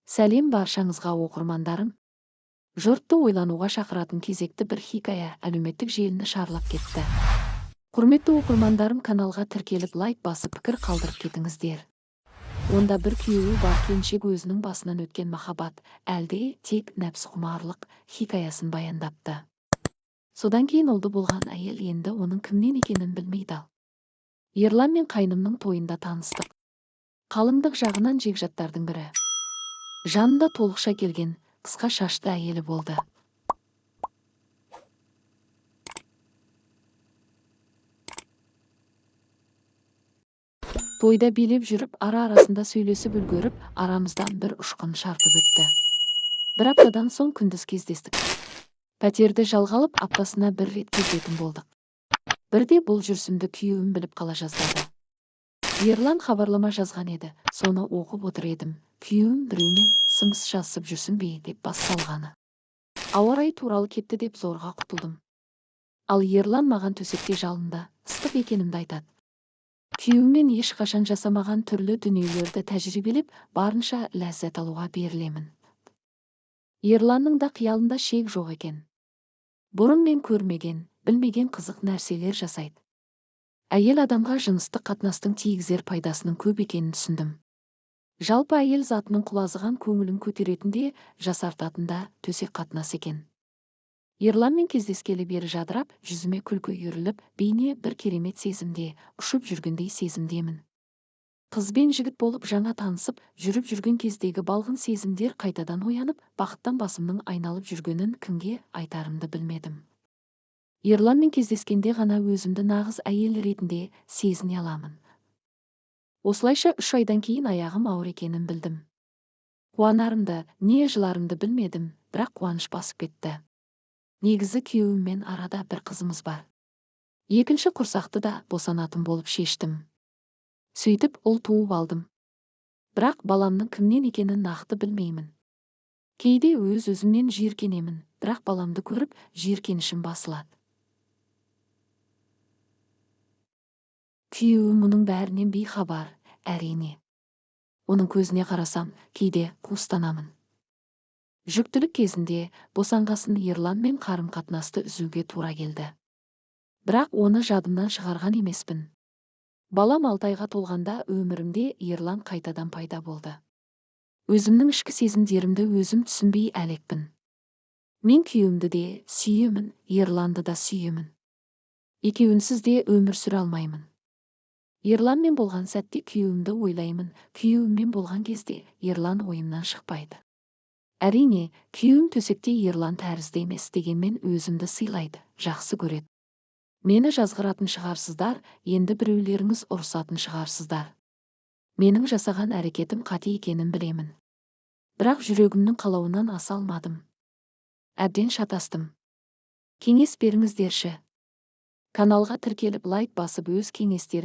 Сәлем баршаңызға, оқырмандарым! Жұртты ойлануға шақыратын кезекті бір хикая әлеуметтік желіні шарлап кетті. Құрметті оқырмандарым, каналға тіркеліп, лайк басып, пікір қалдырып кетіңіздер. Онда бір күйеуі бар келіншек өзінің басынан өткен махаббат, әлде тек нәпсіқұмарлық хикаясын баяндапты. Содан кейін ұлды болған әйел енді оның кімнен екенін білмей дал. Ерлан мен қайнымның тойында таныстық. Қалыңдық жағынан жекжаттардың бірі. Жанында толықша келген, қысқа шашты әйелі болды. Тойда билеп жүріп, ара-арасында сөйлесіп үлгеріп, арамыздан бір ұшқын шарпып өтті. Бір аптадан соң күндіз кездестік. Пәтерді жалға алып, аптасына бір рет кездетін болдық. Бірде бұл жүрісімді күйеуім біліп қала жаздады. Ерлан хабарлама жазған еді, соны оқып отыр едім. Күйеуім біреумен сымс жазысып жүрсің бе деп бас салғаны. Ауа райы туралы кетті деп зорға құтылдым. Ал Ерлан маған төсекте жалынды, ыстық екенімді айтады. Күйеуіммен ешқашан жасамаған түрлі дүниелерді тәжірибелеп, барынша ләззат алуға берілемін. Ерланның да қиялында шек жоқ екен. Бұрын мен көрмеген, білмеген қызық нәрселер жасайды. Әйел адамға жыныстық қатынастың тигізер пайдасының көп екенін түсіндім. Жалпы әйел затының құлазыған көңілін көтеретін де, жасартатын да төсек қатынас екен. Ерланмен кездескелі бері жадырап, жүзіме күлкі үйіріліп, бейне бір керемет сезімде, ұшып жүргендей сезімдемін. Қыз бен жігіт болып жаңа танысып, жүріп жүрген кездегі балғын сезімдер қайтадан оянып, бақыттан басымның айналып жүргенін кімге айтарымды білмедім. Ерланмен кездескенде ғана өзімді нағыз әйел ретінде сезіне аламын. Осылайша 3 айдан кейін аяғым ауыр екенін білдім. Қуанарымды, не жыларымды білмедім, бірақ қуаныш басып кетті. Негізі күйеуіммен арада бір қызымыз бар. Екінші құрсақты да босанатын болып шештім. Сөйтіп ұл туып алдым. Бірақ баламның кімнен екенін нақты білмеймін. Кейде өз-өзімнен жиіркенемін, бірақ баламды көріп, жиіркенішім басылады. Күйеуім мұның бәрінен бейхабар, әрине. Оның көзіне қарасам, кейде қуыстанамын. Жүктілік кезінде босанғасын Ерланмен қарым-қатынасты үзуге тура келді. Бірақ оны жадымнан шығарған емеспін. Балам 6 айға толғанда өмірімде Ерлан қайтадан пайда болды. Өзімнің ішкі сезімдерімді өзім түсінбей әлекпін. Мен күйеуімді де сүйемін, Ерланды да сүйемін. Екеуінсіз де өмір сүре алмаймын. Ерланмен болған сәтте күйеуімді ойлаймын, күйеуіммен болған кезде Ерлан ойымнан шықпайды. Әрине, күйеуім төсекте Ерлан тәрізді емес дегенмен өзімді сыйлайды, жақсы көреді. Мені жазғыратын шығарсыздар, енді біреулеріңіз ұрысатын шығарсыздар. Менің жасаған әрекетім қате екенін білемін. Бірақ жүрегімнің қалауынан аса алмадым. Әбден шатастым. Кеңес беріңіздерші. Каналға тіркеліп, лайк басып, өз кеңестеріңізді